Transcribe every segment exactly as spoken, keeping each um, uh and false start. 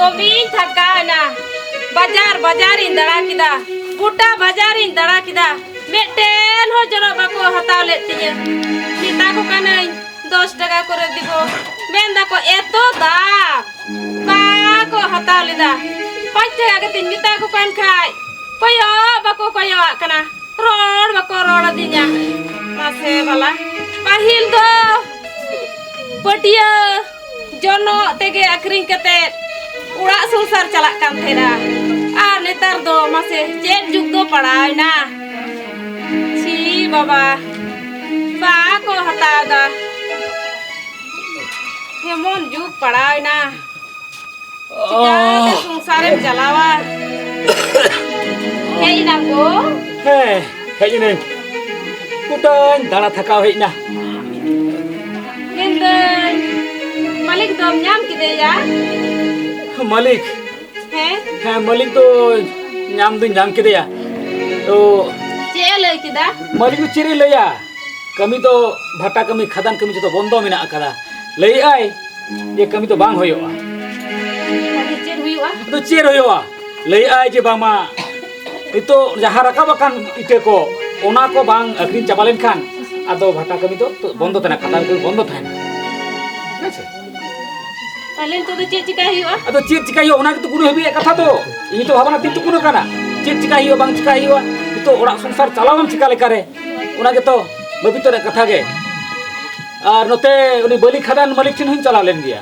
ᱫᱚᱢᱮᱧ ᱛᱷᱟᱠᱟᱣ ᱮᱱᱟ᱾ ᱵᱟᱡᱟᱨ ᱵᱟᱡᱟᱨᱤᱧ ᱫᱟᱬᱟ ᱠᱮᱫᱟ, ᱜᱚᱴᱟ ᱵᱟᱡᱟᱨᱤᱧ ᱫᱟᱬᱟ ᱠᱮᱫᱟ, ᱢᱤᱫᱴᱮᱱ ᱦᱚᱸ ᱡᱚᱱᱚᱜ ᱵᱟᱠᱚ ᱦᱟᱛᱟᱣ ᱞᱮᱫ ᱛᱤᱧᱟᱹ᱾ ᱢᱮᱛᱟ ᱠᱚ ᱠᱟᱹᱱᱟᱹᱧ, "ᱫᱚᱥ ᱴᱟᱠᱟ ᱠᱚᱨᱮ ᱫᱤᱵᱚ", ᱢᱮᱱ ᱫᱟᱠᱚ, "ᱮᱛᱚ ᱫᱟᱢ", ᱵᱟᱠᱚ ᱦᱟᱛᱟᱣ ᱞᱮᱫᱟ᱾ ᱯᱟᱸᱪ ᱴᱟᱠᱟ ᱠᱟᱛᱮᱧ ᱢᱮᱛᱟ ᱠᱚ ᱠᱟᱱ ᱠᱷᱟᱡ, ᱠᱚᱭᱚᱜ ᱵᱟᱠᱚ ᱠᱚᱭᱚᱜ ᱟᱜ ᱠᱟᱱᱟ, ᱨᱚᱲ ᱵᱟᱠᱚ ᱨᱚᱲ ᱟᱹᱫᱤᱧᱟ᱾ ᱢᱟᱥᱮ ᱵᱷᱟᱞᱟ, ᱯᱟᱹᱦᱤᱞ ᱫᱚ ᱯᱟᱹᱴᱭᱟᱹ ᱡᱚᱱᱚᱜ ᱛᱮᱜᱮ ᱟᱹᱠᱷᱨᱤᱧ ᱠᱟᱛᱮ ᱚᱲᱟᱜ ᱥᱚᱝᱥᱟᱨ ᱪᱟᱞᱟᱜ ᱠᱟᱱ ᱛᱟᱦᱮᱱᱟ, ᱟᱨ ᱱᱮᱛᱟᱨ ᱫᱚ ᱢᱟᱥᱮ ᱪᱮᱫ ᱡᱩᱜᱽ ᱫᱚ ᱯᱟᱲᱟᱣ ᱮᱱᱟ᱾ ᱪᱷᱤ ᱵᱟᱵᱟ, ᱵᱟᱠᱚ ᱦᱟᱛᱟᱣ ᱮᱫᱟ᱾ ᱮᱢᱚᱱ ᱡᱩᱜᱽ ᱯᱟᱲᱟᱣ ᱮᱱᱟ, ᱪᱤᱠᱟᱹᱛᱮ ᱥᱚᱝᱥᱟᱨᱮᱢ ᱪᱟᱞᱟᱣᱟ? ᱦᱮᱡ ᱮᱱᱟᱢ ᱜᱚ? ᱦᱮᱸ, ᱦᱮᱡ ᱮᱱᱟᱹᱧ᱾ ᱜᱚᱴᱟᱧ ᱫᱟᱬᱟ ᱛᱷᱟᱠᱟᱣ ᱦᱮᱡ ᱮᱱᱟ᱾ ᱢᱮᱱᱫᱟᱹᱧ, ᱢᱟᱹᱞᱤᱠ ᱫᱚᱢ ᱧᱟᱢ ᱠᱮᱫᱮᱭᱟ? ᱢᱟᱹᱞᱤᱠ? ᱦᱮᱸ? ᱦᱮᱸ, ᱢᱟᱹᱞᱤᱠ ᱫᱚ ᱧᱟᱢ ᱫᱩᱧ ᱧᱟᱢ ᱠᱮᱫᱮᱭᱟ᱾ ᱛᱚ ᱪᱮᱫ ᱮ ᱞᱟᱹᱭ ᱠᱮᱫᱟ? ᱢᱟᱹᱞᱤᱠ ᱫᱚ ᱪᱮᱫ ᱮ ᱞᱟᱹᱭᱟ? ᱠᱟᱹᱢᱤ ᱫᱚ ᱵᱷᱟᱴᱟ ᱠᱟᱹᱢᱤ, ᱠᱷᱟᱫᱟᱱ ᱠᱟᱹᱢᱤ ᱡᱚᱛᱚ ᱵᱚᱱᱫᱚ ᱢᱮᱱᱟᱜ ᱟᱠᱟᱫᱟ᱾ ᱞᱟᱹᱭᱮᱫᱼᱟᱭ ᱡᱮ ᱠᱟᱹᱢᱤ ᱫᱚ ᱵᱟᱝ ᱦᱩᱭᱩᱜᱼᱟ᱾ ᱛᱟᱦᱞᱮ ᱪᱮᱫ ᱦᱩᱭᱩᱜᱼᱟ? ᱟᱫᱚ ᱪᱮᱫ ᱦᱩᱭᱩᱜᱼᱟ? ᱞᱟᱹᱭᱮᱫᱼᱟᱭ ᱡᱮ ᱵᱟᱝᱢᱟ ᱱᱤᱛᱚᱜ ᱡᱟᱦᱟᱸ ᱨᱟᱠᱟᱵ ᱟᱠᱟᱱ ᱤᱛᱟᱹ ᱠᱚ, ᱚᱱᱟ ᱠᱚ ᱵᱟᱝ ᱟᱹᱠᱷᱨᱤᱧ ᱪᱟᱵᱟ ᱞᱮᱱᱠᱷᱟᱱ ᱟᱫᱚ ᱵᱷᱟᱴᱟ ᱠᱟᱹᱢᱤ ᱫᱚ ᱵᱚᱱᱫᱚ ᱛᱟᱦᱮᱱᱟ, ᱠᱷᱟᱫᱟᱱ ᱠᱟᱹᱢᱤ ᱵᱚᱱᱫᱚ ᱛᱟᱦᱮᱱᱟ᱾ ᱦᱮᱸ ᱥᱮ? ᱛᱟᱦᱞᱮ ᱱᱤᱛᱚᱜ ᱫᱚ ᱪᱮᱫ ᱪᱤᱠᱟᱭ ᱦᱩᱭᱩᱜᱼᱟ? ᱟᱫᱚ ᱪᱮᱫ ᱪᱤᱠᱟᱭ ᱦᱩᱭᱩᱜᱼᱟ, ᱚᱱᱟ ᱜᱮᱛᱚ ᱠᱩᱞᱤ ᱦᱟᱹᱵᱤᱡ ᱠᱟᱛᱷᱟ ᱫᱚ᱾ ᱤᱧ ᱛᱚ ᱵᱷᱟᱵᱽᱱᱟ ᱛᱤᱱ ᱛᱩᱠᱩᱱ ᱟᱠᱟᱱᱟ, ᱪᱮᱫ ᱪᱤᱠᱟᱭ ᱦᱩᱭᱩᱜᱼᱟ, ᱵᱟᱝ ᱪᱤᱠᱟᱭ ᱦᱩᱭᱩᱜᱼᱟ, ᱱᱤᱛᱚᱜ ᱚᱲᱟᱜ ᱥᱚᱝᱥᱟᱨ ᱪᱟᱞᱟᱣᱟᱢ ᱪᱤᱠᱟ ᱞᱮᱠᱟᱨᱮ? ᱚᱱᱟ ᱜᱮᱛᱚ ᱵᱷᱟᱹᱵᱤᱛᱚ ᱨᱮᱭᱟᱜ ᱠᱟᱛᱷᱟ ᱜᱮ᱾ ᱟᱨ ᱱᱚᱛᱮ ᱩᱱᱤ ᱵᱟᱹᱞᱤ ᱠᱷᱟᱫᱟᱱ ᱢᱟᱹᱞᱤᱠ ᱴᱷᱮᱱ ᱦᱚᱸᱧ ᱪᱟᱞᱟᱣ ᱞᱮᱱ ᱜᱮᱭᱟ᱾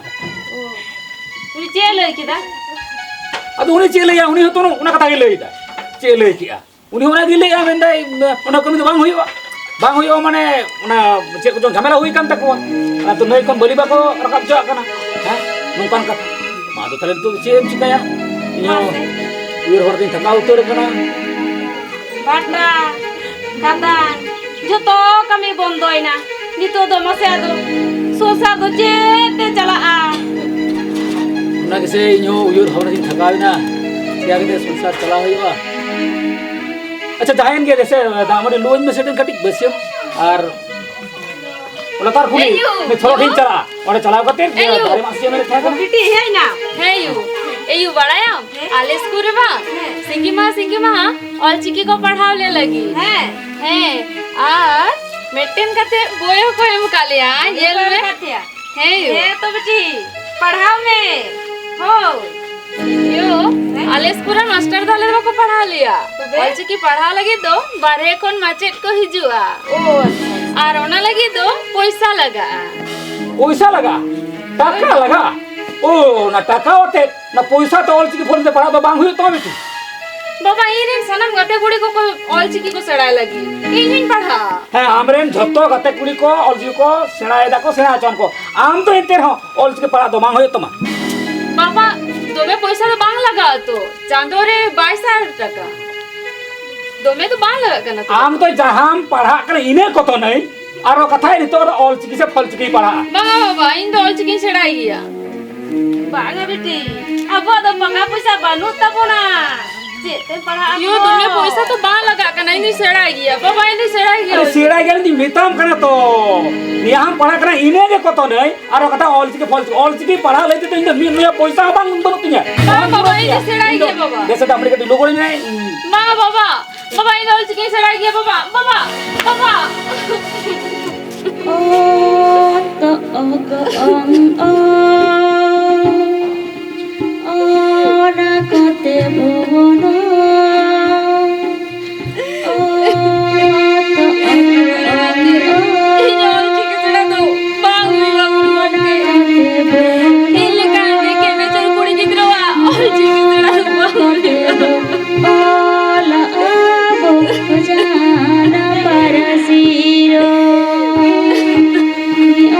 ᱩᱱᱤ ᱪᱮᱫ ᱮ ᱞᱟᱹᱭ ᱠᱮᱫᱟ? ᱟᱫᱚ ᱩᱱᱤ ᱪᱮᱫ ᱮ ᱞᱟᱹᱭᱟ, ᱩᱱᱤ ᱦᱚᱸᱛᱚ ᱚᱱᱟ ᱠᱟᱛᱷᱟ ᱜᱮ ᱞᱟᱹᱭ ᱮᱫᱟ᱾ ᱪᱮᱫ ᱮ ᱞᱟᱹᱭ ᱠᱮᱜᱼᱟ? ᱩᱱᱤ ᱦᱚᱸ ᱚᱱᱟ ᱜᱮ ᱞᱟᱹᱭᱮᱜᱼᱟ, ᱢᱮᱱᱫᱟᱭ, ᱚᱱᱟ ᱠᱟᱹᱢᱤ ᱫᱚ ᱵᱟᱝ ᱦᱩᱭᱩᱜᱼᱟ, ᱵᱟᱝ ᱦᱩᱭᱩᱜᱼᱟ, ᱢᱟᱱᱮ ᱚᱱᱟ ᱪᱮᱫ ᱠᱚᱪᱚᱝ ᱡᱷᱟᱢᱮᱞᱟ ᱦᱩᱭ ᱠᱟᱱ ᱛᱟᱠᱚᱣᱟ, ᱚᱱᱟ ᱛᱚ ᱱᱟᱹᱭ ᱠᱷᱚᱱ ᱵᱟᱹᱞᱤ ᱵᱟᱠᱚ ᱨᱟᱠᱟᱵ ᱦᱚᱪᱚᱣᱟᱜ ᱠᱟᱱᱟ᱾ ᱦᱮᱸ, ᱱᱚᱝᱠᱟᱱ ᱠᱟᱛᱷᱟ᱾ ᱢᱟ ᱟᱫᱚ ᱛᱟᱦᱞᱮ ᱱᱤᱛᱚᱜ ᱫᱚ ᱪᱮᱫ ᱮᱢ ᱪᱤᱠᱟᱹᱭᱟ? ᱤᱧ ᱦᱚᱸ ᱢᱟᱥᱮ᱾ ᱩᱭᱦᱟᱹᱨ ᱦᱚᱨ ᱛᱤᱧ ᱛᱷᱟᱠᱟᱣ ᱩᱛᱟᱹᱨ ᱟᱠᱟᱱᱟ᱾ ᱵᱷᱟᱴᱟ, ᱠᱷᱟᱫᱟᱱ, ᱡᱚᱛᱚ ᱠᱟᱹᱢᱤ ᱵᱚᱱᱫᱚᱭᱮᱱᱟ᱾ ᱱᱤᱛᱚᱜ ᱫᱚ ᱢᱟᱥᱮ ᱟᱫᱚ ᱥᱚᱝᱥᱟᱨ ᱫᱚ ᱪᱮᱫ ᱛᱮ ᱪᱟᱞᱟᱜᱼᱟ? ᱚᱱᱟ ᱜᱮᱥᱮ ᱤᱧ ᱦᱚᱸ ᱩᱭᱦᱟᱹᱨ ᱵᱷᱟᱵᱽᱱᱟ ᱛᱤᱧ ᱛᱷᱟᱠᱟᱣ ᱮᱱᱟ, ᱪᱤᱠᱟᱹ ᱠᱟᱛᱮ ᱥᱚᱝᱥᱟᱨ ᱪᱟᱞᱟᱣ ᱦᱩᱭᱩᱜᱼᱟ᱾ ᱟᱪᱪᱷᱟ, ᱡᱟᱦᱟᱸᱭᱮᱱ ᱜᱮ, ᱫᱮᱥᱮ ᱫᱟᱜ ᱢᱟᱹᱰᱤ ᱞᱩᱣᱟᱹᱧ ᱢᱮᱥᱮ ᱠᱟᱹᱴᱤᱡ ᱵᱟᱹᱥᱭᱟᱹᱢ, ᱟᱨ ᱚᱱᱟ ᱛᱟᱨ ᱠᱩᱞᱤ ᱦᱮᱸ ᱭᱩ᱾ ᱢᱮ, ᱪᱷᱚᱞᱚ ᱴᱷᱮᱱ ᱪᱟᱞᱟᱜᱼᱟ, ᱚᱸᱰᱮ ᱪᱟᱞᱟᱣ ᱠᱟᱛᱮ ᱦᱮᱸ ᱭᱩ᱾ ᱫᱟᱨᱮ ᱢᱟᱜ ᱥᱮ ᱢᱮᱱᱮᱫ ᱛᱟᱦᱮᱸ ᱠᱟᱱᱟ᱾ ᱵᱤᱴᱤ ᱦᱮᱡ ᱮᱱᱟ᱾ ᱦᱮᱸ ᱭᱩ᱾ ᱮᱭᱩ, ᱵᱟᱲᱟᱭᱟᱢ? ᱦᱮᱸ᱾ ᱟᱞᱮ ᱥᱠᱩᱞ ᱨᱮ ᱵᱟᱝ ᱦᱮᱸ᱾ ᱥᱤᱸᱜᱤ ᱢᱟᱦᱟ, ᱥᱤᱸᱜᱤ ᱢᱟᱦᱟ ᱚᱞᱪᱤᱠᱤ ᱠᱚ ᱯᱟᱲᱦᱟᱣ ᱞᱮ ᱞᱟᱹᱜᱤᱫ᱾ ᱦᱮᱸ᱾ ᱦᱮᱸ, ᱟᱨ ᱢᱤᱫᱴᱮᱱ ᱠᱟᱛᱮ ᱵᱳᱭ ᱦᱚᱸᱠᱚ ᱮᱢ ᱟᱠᱟᱫ ᱞᱮᱭᱟ᱾ ᱵᱳᱭ ᱧᱮᱞ ᱠᱚ ᱮᱢ ᱢᱮ᱾ ᱟᱠᱟᱫ ᱯᱮᱭᱟ? ᱦᱮᱸ ᱭᱳ᱾ ᱦᱮᱸ ᱛᱚ ᱵᱤᱴᱤ, ᱯᱟᱲᱦᱟᱣ ᱢᱮ᱾ ᱦᱳᱭ᱾ ᱭᱳ, ᱦᱮᱸ? ᱟᱞᱮ ᱥᱠᱩᱞ ᱨᱮ ᱢᱟᱥᱴᱟᱨ ᱫᱚ ᱟᱞᱮ ᱫᱚ ᱵᱟᱠᱚ ᱯᱟᱲᱦᱟᱣ ᱞᱮᱭᱟ᱾ ᱛᱚᱵᱮ? ᱚᱞᱪᱤᱠᱤ ᱯᱟᱲᱦᱟᱣ ᱞᱟᱹᱜᱤᱫ ᱫᱚ ᱵᱟᱨᱦᱮ ᱠᱷᱚᱱ ᱢᱟᱪᱮᱫ ᱠᱚ ᱦᱤᱡᱩᱜᱼᱟ᱾ ᱚ, ᱟᱪᱪᱷᱟ, ᱟᱪᱪᱷᱟ᱾ ᱟᱨ ᱚᱱᱟ ᱞᱟᱹᱜᱤᱫ ᱫᱚ ᱯᱚᱭᱥᱟ ᱞᱟᱜᱟᱜᱼᱟ᱾ ᱯᱚᱭᱥᱟ ᱞᱟᱜᱟᱜᱼᱟ? ᱴᱟᱠᱟ ᱞᱟᱜᱟᱜᱼᱟ? ᱳ, ᱚᱱᱟ ᱴᱟᱠᱟ ᱟᱛᱮᱫ, ᱚᱱᱟ ᱯᱚᱭᱥᱟ ᱛᱮ ᱚᱞᱪᱤᱠᱤ ᱯᱷᱚᱞᱪᱤᱠᱤ ᱯᱟᱲᱦᱟᱜ ᱫᱚ ᱵᱟᱝ ᱦᱩᱭᱩᱜ ᱛᱟᱢᱟ ᱵᱤᱴᱤ᱾ ᱵᱟᱵᱟ, ᱤᱧ ᱨᱮᱱ ᱥᱟᱱᱟᱢ ᱜᱟᱛᱮ ᱠᱩᱲᱤ ᱠᱚᱠᱚ ᱚᱞᱪᱤᱠᱤ ᱠᱚ ᱥᱮᱬᱟᱭ ᱞᱟᱹᱜᱤᱫ, ᱤᱧ ᱦᱚᱧ ᱯᱟᱲᱦᱟᱜᱼᱟ᱾ ᱦᱮᱸ, ᱟᱢᱨᱮᱱ ᱡᱷᱚᱛᱚ ᱜᱟᱛᱮ ᱠᱩᱲᱤ ᱠᱚ ᱚᱞᱪᱤᱠᱤ ᱠᱚ ᱥᱮᱬᱟᱭ ᱫᱟᱠᱚ, ᱥᱮᱬᱟ ᱦᱚᱪᱚᱣᱟᱱ ᱠᱚ᱾ ᱟᱢ ᱫᱚ ᱮᱱᱛᱮ ᱨᱮᱦᱚᱸ ᱚᱞᱪᱤᱠᱤ ᱯᱟᱲᱦᱟᱜ ᱫᱚ ᱵᱟᱝ ᱦᱩᱭᱩᱜ ᱛᱟᱢᱟ᱾ ᱵᱟᱵᱟ, ᱫᱚᱢᱮ ᱯᱚᱭᱥᱟ ᱫᱚ ᱵᱟᱝ ᱞᱟᱜᱟᱜᱼᱟ ᱛᱚ, ᱪᱟᱸᱫᱳ ᱨᱮ ᱵᱟᱭᱤᱥ ᱦᱟᱡᱟᱨ ᱴᱟᱠᱟ, ᱫᱚᱢᱮ ᱫᱚ ᱵᱟᱝ ᱞᱟᱜᱟᱜ ᱠᱟᱱᱟ ᱛᱚ᱾ ᱟᱢ ᱫᱚ ᱡᱟᱦᱟᱸᱢ ᱯᱟᱲᱦᱟᱜ ᱠᱟᱱᱟ ᱤᱱᱟᱹ ᱠᱚᱛᱚ ᱱᱟᱹᱭ, ᱟᱨᱚ ᱠᱟᱛᱷᱟᱭ ᱱᱤᱛᱚᱜ ᱫᱚ ᱚᱞᱪᱤᱠᱤ ᱥᱮ ᱯᱷᱚᱞᱪᱤᱠᱤ ᱯᱟᱲᱦᱟᱜᱼᱟ᱾ ᱵᱟᱝᱟ ᱵᱟᱵᱟ, ᱤᱧ ᱫᱚ ᱚᱞᱪᱤᱠᱤᱧ ᱥᱮᱬᱟᱭ ᱜᱮᱭᱟ᱾ ᱵᱟᱝᱟ ᱵᱤᱴᱤ, ᱟᱵᱚᱣᱟᱜ ᱫᱚ ᱯᱟᱠᱟ ᱯᱚᱭᱥᱟ ᱵᱟᱹᱱᱩᱜ ᱛᱟᱵᱚᱱᱟ᱾ ᱪᱮᱫ ᱛᱮᱢ ᱯᱟᱲᱦᱟᱜᱼᱟ ᱭᱳ, ᱟᱢ ᱫᱚ? ᱫᱚᱢᱮ ᱯᱚᱭᱥᱟ ᱛᱚ ᱵᱟᱝ ᱞᱟᱜᱟᱜ ᱠᱟᱱᱟ, ᱤᱧ ᱫᱚᱧ ᱥᱮᱬᱟᱭ ᱜᱮᱭᱟ᱾ ᱵᱟᱵᱟ, ᱤᱧ ᱫᱚᱧ ᱥᱮᱬᱟᱭ ᱜᱮᱭᱟ᱾ ᱟᱨᱮ, ᱥᱮᱬᱟᱭ ᱜᱮᱭᱟ ᱤᱧ ᱫᱚᱧ ᱢᱮᱛᱟᱢ ᱠᱟᱱᱟ ᱛᱚ᱾ ᱱᱤᱭᱟᱹᱢ ᱯᱟᱲᱦᱟᱜ ᱠᱟᱱᱟ ᱤᱱᱟᱹ ᱜᱮ ᱠᱚᱛᱚ ᱱᱟᱹᱭ, ᱟᱨᱚ ᱠᱟᱛᱷᱟ ᱚᱞᱪᱤᱠᱤ ᱯᱷᱚᱞᱪᱤᱠᱤ, ᱚᱞᱪᱤᱠᱤ ᱯᱟᱲᱦᱟᱣ ᱞᱟᱹᱭ ᱛᱮᱫᱚ ᱤᱧ ᱫᱚ ᱢᱤᱫ ᱱᱚᱭᱟ ᱯᱚᱭᱥᱟ ᱦᱚᱸ ᱵᱟᱝ ᱵᱟᱹᱱᱩᱜ ᱛᱤᱧᱟ᱾ ᱵᱟᱝ ᱵᱟᱵᱟ, ᱤᱧ ᱫᱚᱧ ᱥᱮᱬᱟᱭ ᱜᱮᱭᱟ ᱵᱟᱵᱟ᱾ ᱵᱮᱥ, ᱟᱢ ᱨᱮ ᱠᱟᱹᱴᱤᱡ ᱞᱩᱜᱩ ᱜᱚᱲᱚᱧ ᱢᱮ᱾ ᱵᱟᱝ ᱵᱟᱵᱟ, ᱵᱟᱵᱟ, ᱤᱧ ᱫᱚ ᱚᱞᱪᱤᱠᱤᱧ ᱥᱮᱬᱟᱭ ᱜᱮᱭᱟ ᱵᱟᱵᱟ, ᱵᱟᱵᱟ, ᱵᱟᱵᱟ᱾ ᱚ, ᱛᱚ, ᱚ, ᱜᱚ, ᱚᱝ, ᱚ, ᱚᱱᱟ ᱠᱚᱛᱮ ᱵᱚᱱ ᱚ, ᱛᱚ, ᱚ, ᱜᱚ, ᱚᱝ, ᱚ᱾ ᱤᱧ ᱚᱞᱪᱤᱠᱤ ᱥᱮᱬᱟ ᱫᱚ ᱵᱟᱝ ᱦᱩᱭᱩᱜᱼᱟ, ᱜᱩᱨᱩ ᱜᱚᱢᱠᱮ᱾ ᱤᱧ ᱞᱮᱠᱟᱱ ᱨᱮᱸᱜᱮᱡ ᱱᱟᱪᱟᱨ ᱠᱩᱲᱤ ᱜᱤᱫᱽᱨᱟᱹᱣᱟᱜ ᱚᱞᱪᱤᱠᱤ ᱥᱮᱬᱟ ᱫᱚ ᱵᱟᱝ ᱦᱩᱭᱩᱜᱼᱟ᱾ ᱚᱞ ᱟᱵᱚ ᱡᱟᱱᱟᱢ ᱯᱟᱹᱨᱥᱤ ᱨᱚᱲ,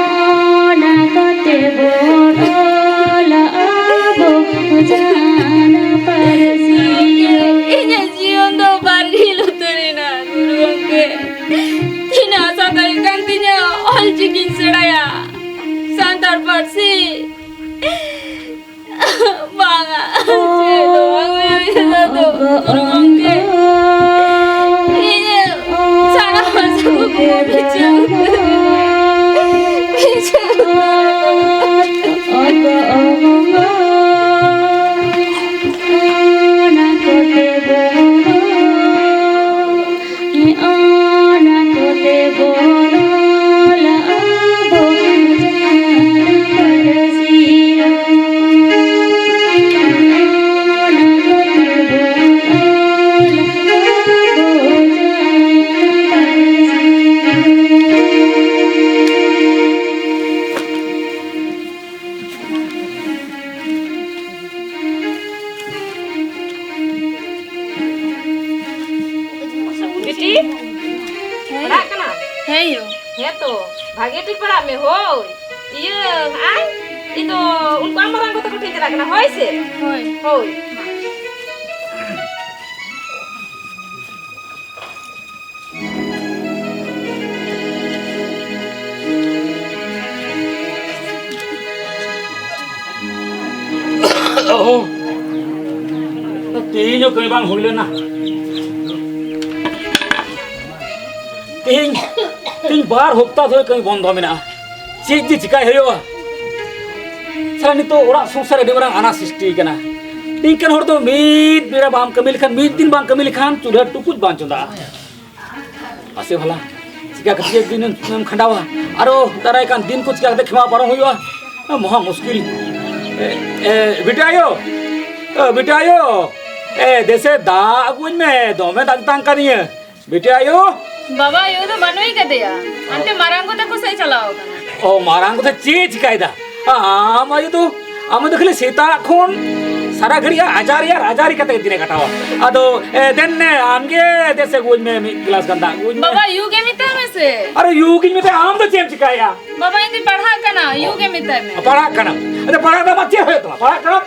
ᱚᱱᱟ ᱠᱚᱛᱮ ᱵᱚᱱ ᱚᱞ ᱟᱵᱚ ᱡᱟᱱᱟᱢ ᱯᱟᱹᱨᱥᱤ ᱨᱚᱲ᱾ ᱤᱧᱟᱹᱜ ᱡᱤᱭᱚᱱ ᱫᱚ ᱵᱟᱨᱜᱤᱞ ᱩᱛᱟᱹᱨ ᱮᱱᱟ, ᱜᱩᱨᱩ ᱜᱚᱢᱠᱮ᱾ ᱛᱤᱱᱟᱹᱜ ᱟᱥᱟ ᱛᱟᱦᱮᱸ ᱠᱟᱱ ᱛᱤᱧᱟᱹ ᱚᱞᱪᱤᱠᱤᱧ ᱥᱮᱬᱟᱭᱟ, ᱥᱟᱱᱛᱟᱲ ᱯᱟᱹᱨᱥᱤ᱾ ᱵᱟᱝᱟ, ᱪᱮᱫ ᱦᱚᱸ ᱵᱟᱝ ᱦᱩᱭᱩᱜ ᱠᱟᱱᱟ ᱛᱚ, ᱜᱩᱨᱩ ᱜᱚᱢᱠᱮ᱾ ᱤᱧᱟᱹᱜ ᱥᱟᱱᱟᱢ ᱟᱥᱟ ᱠᱩᱠᱢᱩ ᱢᱤᱪᱷᱟᱹ ᱩᱛᱟᱹᱨ ᱮᱱᱟ᱾ ᱢᱤᱪᱷᱟᱹ ᱩᱛᱟᱹᱨ ᱮᱱᱟ᱾ ᱛᱚ, ᱵᱷᱟᱜᱮ ᱴᱷᱤᱠ ᱯᱟᱲᱦᱟᱜ ᱢᱮ, ᱦᱳᱭ᱾ ᱤᱭᱟᱹ, ᱟᱭ, ᱤᱧ ᱫᱚ ᱩᱱᱠᱩ ᱟᱢ ᱢᱟᱨᱟᱝ ᱜᱚ ᱛᱟᱠᱚ ᱴᱷᱮᱱ ᱪᱟᱞᱟᱜ ᱠᱟᱱᱟ, ᱦᱳᱭ ᱥᱮ? ᱦᱳᱭ᱾ ᱦᱳᱭ᱾ ᱚᱦᱚ, ᱛᱮᱦᱮᱧ ᱦᱚᱸ ᱠᱟᱹᱢᱤ ᱵᱟᱝ ᱦᱩᱭ ᱞᱮᱱᱟ᱾ ᱛᱮᱦᱮᱧ, ᱛᱮᱦᱮᱧ ᱵᱟᱨ ᱦᱚᱯᱛᱟ ᱫᱷᱚᱨᱮ ᱠᱟᱹᱢᱤ ᱵᱚᱱᱫᱚ ᱢᱮᱱᱟᱜᱼᱟ᱾ ᱪᱮᱫ ᱡᱮ ᱪᱤᱠᱟᱭ ᱦᱩᱭᱩᱜᱼᱟ? ᱥᱟᱞᱟ, ᱱᱤᱛᱚᱜ ᱚᱲᱟᱜ ᱥᱚᱝᱥᱟᱨ ᱟᱹᱰᱤ ᱢᱟᱨᱟᱝ ᱟᱱᱟᱴ ᱥᱨᱤᱥᱴᱤ ᱠᱟᱱᱟ᱾ ᱱᱤᱝᱠᱟᱹᱱ ᱦᱚᱲ ᱫᱚ ᱢᱤᱫ ᱵᱮᱲᱟ ᱵᱟᱢ ᱠᱟᱹᱢᱤ ᱞᱮᱠᱷᱟᱱ, ᱢᱤᱫ ᱫᱤᱱ ᱵᱟᱢ ᱠᱟᱹᱢᱤ ᱞᱮᱠᱷᱟᱱ ᱪᱩᱞᱦᱟᱹ ᱴᱩᱠᱩᱡ ᱵᱟᱝ ᱪᱚᱸᱫᱟᱜᱼᱟ᱾ ᱢᱟᱥᱮ ᱵᱷᱟᱞᱟ, ᱪᱤᱠᱟ ᱠᱟᱛᱮ ᱫᱤᱱ ᱮᱢ ᱠᱷᱟᱸᱰᱟᱣᱟ? ᱟᱨᱚ ᱫᱟᱨᱟᱭ ᱠᱟᱱ ᱫᱤᱱ ᱠᱚ ᱪᱤᱠᱟ ᱠᱟᱛᱮ ᱠᱷᱮᱢᱟᱣ ᱯᱟᱨᱚᱢ ᱦᱩᱭᱩᱜᱼᱟ? ᱢᱚᱦᱟ ᱢᱩᱥᱠᱤᱞ᱾ ᱮ, ᱮ, ᱵᱤᱴᱤ ᱟᱭᱳ, ᱮ, ᱵᱤᱴᱤ ᱟᱭᱳ, ᱮ, ᱫᱮᱥᱮ ᱫᱟᱜ ᱟᱹᱜᱩᱧ ᱢᱮ, ᱫᱚᱢᱮ ᱫᱟᱜ ᱛᱮᱛᱟᱝ ᱠᱟᱫᱤᱧᱟ᱾ ᱵᱤᱴᱤ ᱟᱭᱳ᱾ ᱵᱟᱵᱟ ᱟᱭᱳ ᱫᱚ ᱵᱟᱹᱱᱩᱭ ᱠᱟᱫᱮᱭᱟ, ᱦᱟᱱᱛᱮ ᱢᱟᱨᱟᱝ ᱜᱚ ᱛᱟᱠᱚ ᱥᱮᱫ ᱪᱟᱞᱟᱣ ᱟᱠᱟᱱᱟ᱾ ᱚ, ᱢᱟᱨᱟᱝ ᱜᱚ ᱛᱟᱠᱚ ᱪᱮᱫ ᱪᱤᱠᱟᱭᱮᱫᱟ? ᱟᱢ ᱟᱭᱳ ᱫᱚ, ᱟᱢ ᱫᱚ ᱠᱷᱟᱹᱞᱤ ᱥᱮᱛᱟᱜ ᱠᱷᱚᱱ ᱥᱟᱨᱟ ᱜᱷᱟᱹᱲᱤᱡ ᱟᱡᱟᱨᱤᱭᱟ ᱟᱨ ᱟᱡᱟᱨᱤ ᱠᱟᱛᱮ ᱫᱤᱱᱮ ᱠᱟᱴᱟᱣᱟ᱾ ᱟᱫᱚ, ᱮ, ᱫᱮᱱ ᱱᱮ, ᱟᱢᱜᱮ ᱫᱮᱥᱮ ᱟᱹᱜᱩᱧ ᱢᱮ, ᱢᱤᱫ ᱜᱞᱟᱥ ᱜᱟᱱ ᱫᱟᱜ ᱟᱹᱜᱩᱧ ᱢᱮ᱾ ᱵᱟᱵᱟ, ᱭᱩ ᱜᱮ ᱢᱮᱛᱟᱭ ᱢᱮᱥᱮ᱾ ᱟᱨᱮ, ᱭᱩ ᱜᱤᱧ ᱢᱮᱛᱟᱭᱟ, ᱟᱢ ᱫᱚ ᱪᱮᱫ ᱮᱢ ᱪᱤᱠᱟᱭᱟ? ᱵᱟᱵᱟ, ᱤᱧ ᱫᱚᱧ ᱯᱟᱲᱦᱟᱜ ᱠᱟᱱᱟ, ᱭᱩ ᱜᱮ ᱢᱮᱛᱟᱭ ᱢᱮ᱾ ᱯᱟᱲᱦᱟᱜ ᱠᱟᱱᱟᱢ? ᱟᱫᱚ ᱯᱟᱲᱦᱟᱜ ᱫᱚ ᱟᱢᱟᱜ ᱪᱮᱫ ᱦᱩᱭᱩᱜ ᱛᱟᱢᱟ? ᱯᱟᱲᱦᱟᱜ ᱠᱟᱱᱟᱢ?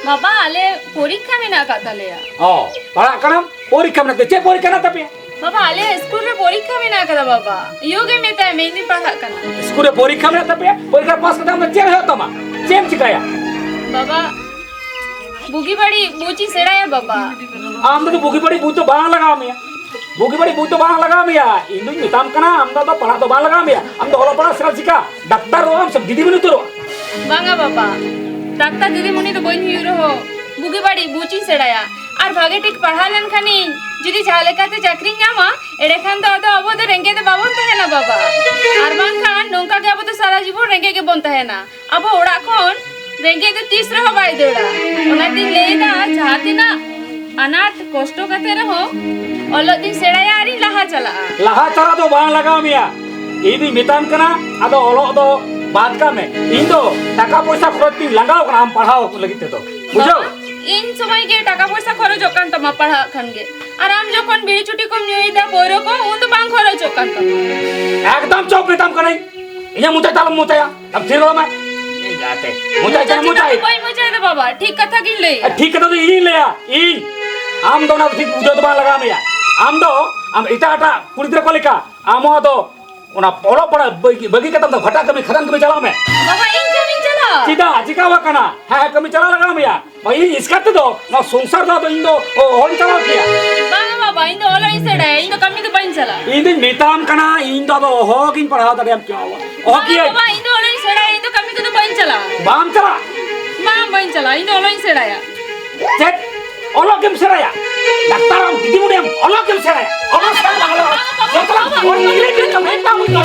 ᱵᱟᱵᱟ, ᱟᱞᱮ ᱯᱚᱨᱤᱠᱠᱷᱟ ᱢᱮᱱᱟᱜ ᱟᱠᱟᱫ ᱛᱟᱞᱮᱭᱟ᱾ ᱚ, ᱯᱟᱲᱦᱟᱜ ᱠᱟᱱᱟᱢ? ᱯᱚᱨᱤᱠᱠᱷᱟ ᱢᱮᱱᱟᱜ ᱛᱟᱯᱮᱭᱟ? ᱪᱮᱫ ᱯᱚᱨᱤᱠᱠᱷᱟ ᱢᱮᱱᱟᱜ ᱛᱟᱯᱮᱭᱟ? ᱵᱟᱵᱟ, ᱟᱞᱮ ᱥᱠᱩᱞ ᱨᱮ ᱯᱚᱨᱤᱠᱠᱷᱟ ᱢᱮᱱᱟᱜ ᱟᱠᱟᱫᱟ ᱵᱟᱵᱟ᱾ ᱭᱩ ᱜᱮ ᱢᱮᱛᱟᱭ ᱢᱮ, ᱤᱧ ᱫᱩᱧ ᱯᱟᱲᱦᱟᱜ ᱠᱟᱱᱟ᱾ ᱥᱠᱩᱞ ᱨᱮ ᱯᱚᱨᱤᱠᱠᱷᱟ ᱢᱮᱱᱟᱜ ᱛᱟᱯᱮᱭᱟ? ᱯᱚᱨᱤᱠᱠᱷᱟ ᱯᱟᱥ ᱠᱟᱛᱮ ᱟᱢ ᱫᱚ ᱪᱮᱫ ᱦᱩᱭᱩᱜ ᱛᱟᱢᱟ? ᱪᱮᱫ ᱮᱢ ᱪᱤᱠᱟᱭᱟ? ᱵᱟᱵᱟ, ᱵᱩᱜᱤ ᱵᱟᱹᱲᱤᱡ ᱵᱩᱡᱽ ᱤᱧ ᱥᱮᱬᱟᱭᱟ ᱵᱟᱵᱟ᱾ ᱟᱢ ᱫᱚ ᱵᱩᱜᱤ ᱵᱟᱹᱲᱤᱡ ᱵᱩᱡᱽ ᱫᱚ ᱵᱟᱝ ᱞᱟᱜᱟᱣ ᱢᱮᱭᱟ᱾ ᱵᱩᱜᱤ ᱵᱟᱹᱲᱤᱡ ᱵᱩᱡᱽ ᱫᱚ ᱵᱟᱝ ᱞᱟᱜᱟᱣ ᱢᱮᱭᱟ᱾ ᱤᱧ ᱫᱩᱧ ᱢᱮᱛᱟᱢ ᱠᱟᱱᱟ, ᱟᱢ ᱫᱚ ᱟᱫᱚ ᱯᱟᱲᱦᱟᱜ ᱫᱚ ᱵᱟᱝ ᱞᱟᱜᱟᱣ ᱢᱮᱭᱟ᱾ ᱟᱢ ᱫᱚ ᱚᱞᱚᱜ ᱯᱟᱲᱦᱟᱜ ᱥᱮᱬᱟ ᱪᱤᱠᱟ? ᱰᱟᱠᱛᱟᱨᱚᱜ ᱟᱢ ᱥᱮ ᱫᱤᱫᱤᱢᱩᱱᱤ ᱩᱛᱟᱹᱨᱚᱜ ᱟᱢ? ᱵᱟᱝᱟ ᱵᱟᱵᱟ, ᱰᱟᱠᱛᱟᱨ ᱫᱤᱫᱤᱢᱩᱱᱤ ᱫᱚ ᱵᱟᱹᱧ ᱦᱩᱭᱩᱜ ᱨᱮᱦᱚᱸ ᱵᱩᱜᱤ ᱵᱟᱹᱲᱤᱡ ᱵᱩᱡᱽ ᱤᱧ ᱥᱮᱬᱟᱭᱟ᱾ ᱟᱨ ᱵᱷᱟᱜᱮ ᱴᱷᱤᱠ ᱯᱟᱲᱦᱟᱣ ᱞᱮᱱᱠᱷᱟᱱᱤᱧ, ᱡᱩᱫᱤ ᱡᱟᱦᱟᱸ ᱞᱮᱠᱟᱛᱮ ᱪᱟᱹᱠᱨᱤᱧ ᱧᱟᱢᱟ, ᱮᱸᱰᱮᱠᱷᱟᱱ ᱫᱚ ᱟᱫᱚ ᱟᱵᱚ ᱫᱚ ᱨᱮᱸᱜᱮᱡ ᱫᱚ ᱵᱟᱵᱚᱱ ᱛᱟᱦᱮᱱᱟ ᱵᱟᱵᱟ᱾ ᱟᱨ ᱵᱟᱝᱠᱷᱟᱱ ᱱᱚᱝᱠᱟ ᱜᱮ ᱟᱵᱚ ᱫᱚ ᱥᱟᱨᱟ ᱡᱤᱵᱚᱱ ᱨᱮᱸᱜᱮᱡ ᱜᱮᱵᱚᱱ ᱛᱟᱦᱮᱱᱟ᱾ ᱟᱵᱚ ᱚᱲᱟᱜ ᱠᱷᱚᱱ ᱨᱮᱸᱜᱮᱡ ᱫᱚ ᱛᱤᱥ ᱨᱮᱦᱚᱸ ᱵᱟᱭ ᱫᱟᱹᱲᱟ᱾ ᱚᱱᱟᱛᱤᱧ ᱞᱟᱹᱭᱫᱟ, ᱡᱟᱦᱟᱸ ᱛᱤᱱᱟᱹᱜ ᱟᱱᱟᱴ ᱠᱚᱥᱴᱚ ᱠᱟᱛᱮ ᱨᱮᱦᱚᱸ ᱚᱞᱚᱜ ᱫᱚᱧ ᱥᱮᱬᱟᱭᱟ ᱟᱨᱤᱧ ᱞᱟᱦᱟ ᱪᱟᱞᱟᱜᱼᱟ᱾ ᱞᱟᱦᱟ ᱪᱟᱞᱟᱜ ᱫᱚ ᱵᱟᱝ ᱞᱟᱜᱟᱣ ᱢᱮᱭᱟ, ᱤᱧ ᱫᱩᱧ ᱢᱮᱛᱟᱢ ᱠᱟᱱᱟ᱾ ᱟᱫᱚ ᱚᱞᱚᱜ ᱫᱚ ᱵᱟᱫ ᱠᱟᱜ ᱢᱮ᱾ ᱤᱧ ᱫᱚ ᱴᱟᱠᱟ ᱯᱚᱭᱥᱟ ᱠᱷᱚᱨᱚᱪ ᱛᱤᱧ ᱞᱟᱸᱜᱟᱣ ᱠᱟᱱᱟ ᱟᱢ ᱯᱟᱲᱦᱟᱣ ᱞᱟᱹᱜᱤᱫ ᱛᱮᱫᱚ, ᱵᱩᱡᱷᱟᱹᱣ? ᱵᱟᱵᱟ, ᱤᱧ ᱥᱚᱢᱚᱭ ᱜᱮ ᱴᱟᱠᱟ ᱯᱚᱭᱥᱟ ᱠᱷᱚᱨᱚᱪᱚᱜ ᱠᱟᱱ ᱛᱟᱢᱟ ᱯᱟᱲᱦᱟᱜ ᱠᱷᱟᱱ ᱜᱮ᱾ ᱟᱨ ᱟᱢ ᱡᱚᱠᱷᱚᱱ ᱵᱤᱲᱤ ᱪᱩᱴᱤ ᱠᱚᱢ ᱧᱩᱭᱮᱫᱟ, ᱯᱟᱹᱣᱨᱟᱹ ᱠᱚ, ᱩᱱ ᱫᱚ ᱵᱟᱝ ᱠᱷᱚᱨᱚᱪᱚᱜ ᱠᱟᱱ ᱛᱟᱢᱟ᱾ ᱮᱠᱫᱚᱢ ᱪᱩᱯ ᱢᱮᱛᱟᱢ ᱠᱟᱹᱱᱟᱹᱧ᱾ ᱤᱧᱟᱹᱜ ᱢᱚᱪᱟ ᱫᱚ ᱟᱞᱚᱢ ᱢᱚᱪᱟᱭᱟ᱾ ᱟᱢ ᱛᱷᱤᱨ ᱨᱚᱲ ᱢᱮ᱾ ᱤᱧ ᱡᱟᱛᱮ ᱢᱚᱪᱟᱭ ᱠᱟᱱᱟ, ᱢᱚᱪᱟᱭ᱾ ᱵᱟᱹᱧ ᱢᱚᱪᱟᱭᱮᱫᱟ ᱵᱟᱵᱟ, ᱴᱷᱤᱠ ᱠᱟᱛᱷᱟ ᱜᱤᱧ ᱞᱟᱹᱭᱮᱫᱟ᱾ ᱴᱷᱤᱠ ᱠᱟᱛᱷᱟ ᱫᱚ ᱤᱧᱤᱧ ᱞᱟᱹᱭᱟ, ᱤᱧ᱾ ᱟᱢ ᱫᱚ ᱚᱱᱟ ᱫᱚ ᱴᱷᱤᱠ ᱵᱩᱡᱷᱟᱹᱣ ᱫᱚ ᱵᱟᱝ ᱞᱟᱜᱟᱣ ᱢᱮᱭᱟ᱾ ᱟᱢ ᱫᱚ, ᱟᱢ ᱮᱴᱟᱜ ᱮᱴᱟᱜ ᱠᱩᱲᱤ ᱜᱤᱫᱽᱨᱟᱹ ᱠᱚ ᱞᱮᱠᱟ, ᱟᱢ ᱦᱚᱸ ᱟᱫᱚ ᱚᱱᱟ ᱚᱞᱚᱜ ᱯᱟᱲᱦᱟᱜ ᱵᱟᱹᱜᱤ, ᱵᱟᱹᱜᱤ ᱠᱟᱛᱮ ᱫᱚ ᱵᱷᱟᱴᱟ ᱠᱟᱹᱢᱤ, ᱠᱷᱟᱫᱟᱱ ᱠᱟᱹᱢᱤ ᱪᱟᱞᱟᱜ ᱢᱮ᱾ ᱵᱟᱵᱟ, ᱤᱧ ᱠᱟᱹᱢᱤᱧ ᱪᱟᱞᱟᱜᱼᱟ᱾ ᱪᱮᱫᱟᱜ? ᱪᱤᱠᱟ ᱟᱠᱟᱱᱟ? ᱦᱮᱸ, ᱦᱮᱸ, ᱠᱟᱹᱢᱤ ᱪᱟᱞᱟᱣ ᱞᱟᱜᱟᱣ ᱢᱮᱭᱟ᱾ ᱵᱟᱝ, ᱤᱧ ᱮᱥᱠᱟᱨ ᱛᱮᱫᱚ ᱱᱚᱣᱟ ᱥᱚᱝᱥᱟᱨ ᱫᱚ ᱟᱫᱚ ᱤᱧ ᱫᱚ ᱚ-, ᱚᱦᱚᱧ ᱪᱟᱞᱟᱣ ᱠᱮᱭᱟ᱾ ᱵᱟᱝᱟ ᱵᱟᱵᱟ, ᱤᱧ ᱫᱚ ᱚᱞᱚᱜ ᱤᱧ ᱥᱮᱬᱟᱭᱟ, ᱤᱧ ᱫᱚ ᱠᱟᱹᱢᱤ ᱫᱚ ᱵᱟᱹᱧ ᱪᱟᱞᱟᱜᱼᱟ᱾ ᱤᱧ ᱫᱚᱧ ᱢᱮᱛᱟᱢ ᱠᱟᱱᱟ, ᱤᱧ ᱫᱚ ᱟᱫᱚ ᱚᱦᱚᱜᱤᱧ ᱯᱟᱲᱦᱟᱣ ᱫᱟᱲᱮᱭᱟᱢ ᱠᱮᱭᱟ ᱵᱟᱵᱟ᱾ ᱚᱦᱚ ᱵᱟᱝᱟ ᱠᱤᱭᱟᱹᱧ᱾ ᱵᱟᱵᱟ, ᱤᱧ ᱫᱚ ᱚᱞᱚᱜ ᱤᱧ ᱥᱮᱬᱟᱭᱟ, ᱤᱧ ᱫᱚ ᱠᱟᱹᱢᱤ ᱠᱚᱫᱚ ᱵᱟᱹᱧ ᱪᱟᱞᱟᱜᱼᱟ᱾ ᱵᱟᱢ ᱪᱟᱞᱟᱜ? ᱵᱟᱝ, ᱵᱟᱹᱧ ᱪᱟᱞᱟᱜᱼᱟ, ᱤᱧ ᱫᱚ ᱚᱞᱚᱜ ᱤᱧ ᱥᱮᱬᱟᱭᱟ᱾ ᱪᱮᱫ? ᱚᱞᱚᱜ ᱜᱮᱢ ᱥᱮᱬᱟᱭᱟ? ᱰᱟᱠᱛᱟᱨ ᱟᱢ, ᱫᱤᱫᱤᱢᱩᱱᱤ ᱟᱢ, ᱚᱞᱚᱜ ᱜᱮᱢ ᱥᱮᱬᱟᱭᱟ? ᱚᱞᱚᱜ ᱥᱮᱬᱟ ᱵᱟᱝ ᱚᱞᱚᱜ? ᱡᱚᱛᱚ ᱦᱚᱲ ᱤᱝᱨᱮᱡᱤ ᱠᱚ ᱢᱮᱛᱟ ᱵᱚᱱ ᱫᱚ᱾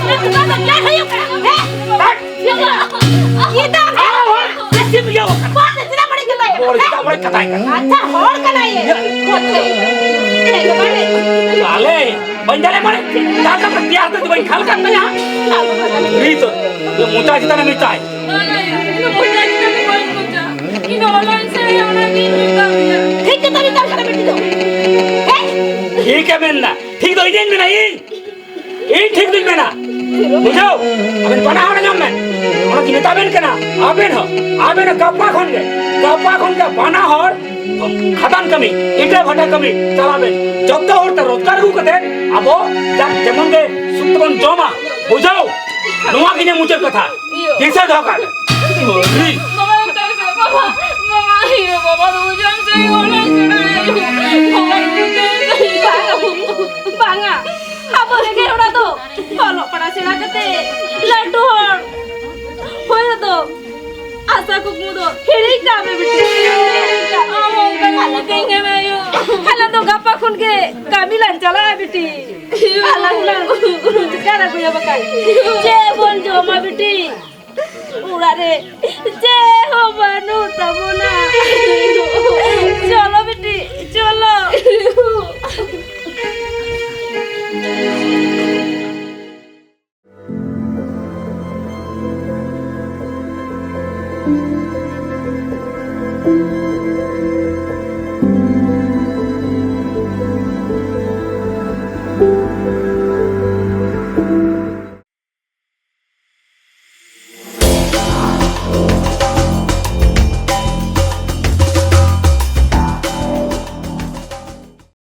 ᱪᱮᱫ ᱮᱢ ᱤᱭᱟᱹᱣ ᱟᱠᱟᱱᱟ? ᱦᱚᱲ ᱪᱮᱫᱟᱜ ᱵᱟᱹᱲᱤᱡ ᱠᱟᱛᱷᱟᱭ ᱠᱟᱱᱟ? ᱟᱪᱪᱷᱟ, ᱦᱚᱲ ᱠᱟᱱᱟᱭᱮ᱾ ᱟᱞᱮ ᱵᱟᱹᱧ ᱫᱟᱲᱮ ᱢᱟᱱᱮ ᱫᱟᱠᱟ ᱯᱮ ᱛᱮᱭᱟᱨ ᱛᱮ ᱵᱟᱹᱧ ᱠᱷᱟᱞ ᱠᱟᱱ ᱛᱟᱭᱟ᱾ ᱨᱤᱛ ᱢᱚᱪᱟ ᱪᱮᱛᱟᱱ ᱢᱮᱛᱟᱭ᱾ ᱤᱧ ᱫᱚ ᱚᱞᱚᱜ ᱤᱧ ᱥᱮᱬᱟᱭᱟ, ᱚᱱᱟᱜᱤᱧ ᱢᱮᱛᱟᱫ ᱢᱮᱭᱟ᱾ ᱴᱷᱤᱠ ᱠᱟᱛᱷᱟ ᱢᱮᱛᱟᱢ ᱠᱟᱱᱟ ᱵᱤᱴᱤ ᱫᱚ᱾ ᱦᱮᱸ? ᱴᱷᱤᱠ ᱮ ᱢᱮᱱᱫᱟ᱾ ᱴᱷᱤᱠ ᱫᱚ ᱤᱧᱤᱧ ᱢᱮᱱᱟ, ᱤᱧ᱾ ᱤᱧ ᱴᱷᱤᱠ ᱫᱩᱧ ᱢᱮᱱᱟ᱾ ᱵᱩᱡᱷᱟᱹᱣ? ᱟᱵᱮᱱ ᱵᱟᱱᱟ ᱦᱚᱲ ᱟᱸᱡᱚᱢ ᱵᱮᱱ᱾ ᱚᱱᱟ ᱫᱚᱧ ᱢᱮᱛᱟ ᱵᱮᱱ ᱠᱟᱱᱟ᱾ ᱟᱵᱮᱱ ᱦᱚᱸ, ᱟᱵᱮᱱ ᱦᱚᱸ ᱜᱟᱯᱟ ᱠᱷᱚᱱ ᱜᱮ, ᱜᱟᱯᱟ ᱠᱷᱚᱱ ᱜᱮ ᱵᱟᱱᱟ ᱦᱚᱲ ᱠᱷᱟᱫᱟᱱ ᱠᱟᱹᱢᱤ, ᱤᱴᱟᱹ ᱵᱷᱟᱴᱟ ᱠᱟᱹᱢᱤ ᱪᱟᱞᱟᱜ ᱵᱮᱱ᱾ ᱡᱚᱛᱚ ᱦᱚᱲ ᱛᱮ ᱨᱳᱡᱽᱜᱟᱨ ᱟᱹᱜᱩ ᱠᱟᱛᱮ ᱟᱵᱚ ᱡᱟ-, ᱡᱮᱢᱚᱱ ᱜᱮ ᱥᱩᱠ ᱛᱮᱵᱚᱱ ᱡᱚᱢᱟ᱾ ᱵᱩᱡᱷᱟᱹᱣ? ᱱᱚᱣᱟ ᱜᱮ ᱤᱧᱟᱹᱜ ᱢᱩᱪᱟᱹᱫ ᱠᱟᱛᱷᱟ᱾ ᱤᱭᱟᱹ᱾ ᱫᱤᱥᱟᱹ ᱫᱚᱦᱚ ᱠᱟᱜ ᱵᱮᱱ᱾ ᱵᱟᱵᱟ, ᱵᱟᱵᱟ, ᱵᱟᱵᱟ, ᱤᱭᱟᱹ, ᱵᱟᱵᱟ ᱫᱚ ᱵᱩᱡᱷᱟᱹᱣ ᱥᱮ, ᱚᱞᱚᱜ ᱥᱮᱬᱟᱭ᱾ ᱵᱟᱵᱟ, ᱤᱭᱟᱹ, ᱵᱟᱝᱟ, ᱵᱟᱝᱟ᱾ ᱟᱵᱚ ᱨᱮᱸᱜᱮᱡ ᱦᱚᱲᱟᱜ ᱫᱚ ᱚᱞᱚᱜ ᱯᱟᱲᱦᱟᱜ ᱥᱮᱬᱟ ᱠᱟᱛᱮ ᱞᱟᱹᱴᱩ ᱦᱚᱲ ᱦᱩᱭᱩᱜ ᱫᱚ ᱟᱥᱟ ᱠᱩᱠᱢᱩ ᱫᱚ ᱦᱤᱲᱤᱧ ᱠᱟᱜ ᱢᱮ ᱵᱤᱴᱤ᱾ ᱟᱢ ᱦᱚᱸ ᱚᱱᱠᱟ ᱜᱮ ᱢᱤᱛᱟᱹᱧ ᱠᱟᱱᱟ ᱭᱳ᱾ ᱟᱞᱟᱝ ᱫᱚ ᱜᱟᱯᱟ ᱠᱷᱚᱱ ᱜᱮ ᱠᱟᱹᱢᱤ ᱞᱟᱝ ᱪᱟᱞᱟᱜᱼᱟ ᱵᱤᱴᱤ᱾ ᱟᱞᱟᱝ ᱞᱟᱝ ᱨᱳᱡᱽᱜᱟᱨ ᱟᱹᱜᱩᱭᱟ ᱵᱟᱠᱷᱟᱡ ᱪᱮᱫ ᱵᱚᱱ ᱡᱚᱢᱟ ᱵᱤᱴᱤ? ᱚᱲᱟᱜ ᱨᱮ ᱪᱮᱫ ᱦᱚᱸ ᱵᱟᱹᱱᱩᱜ ᱛᱟᱵᱚᱱᱟ᱾ ᱪᱚᱞᱚ ᱵᱤᱴᱤ, ᱪᱚᱞᱚ᱾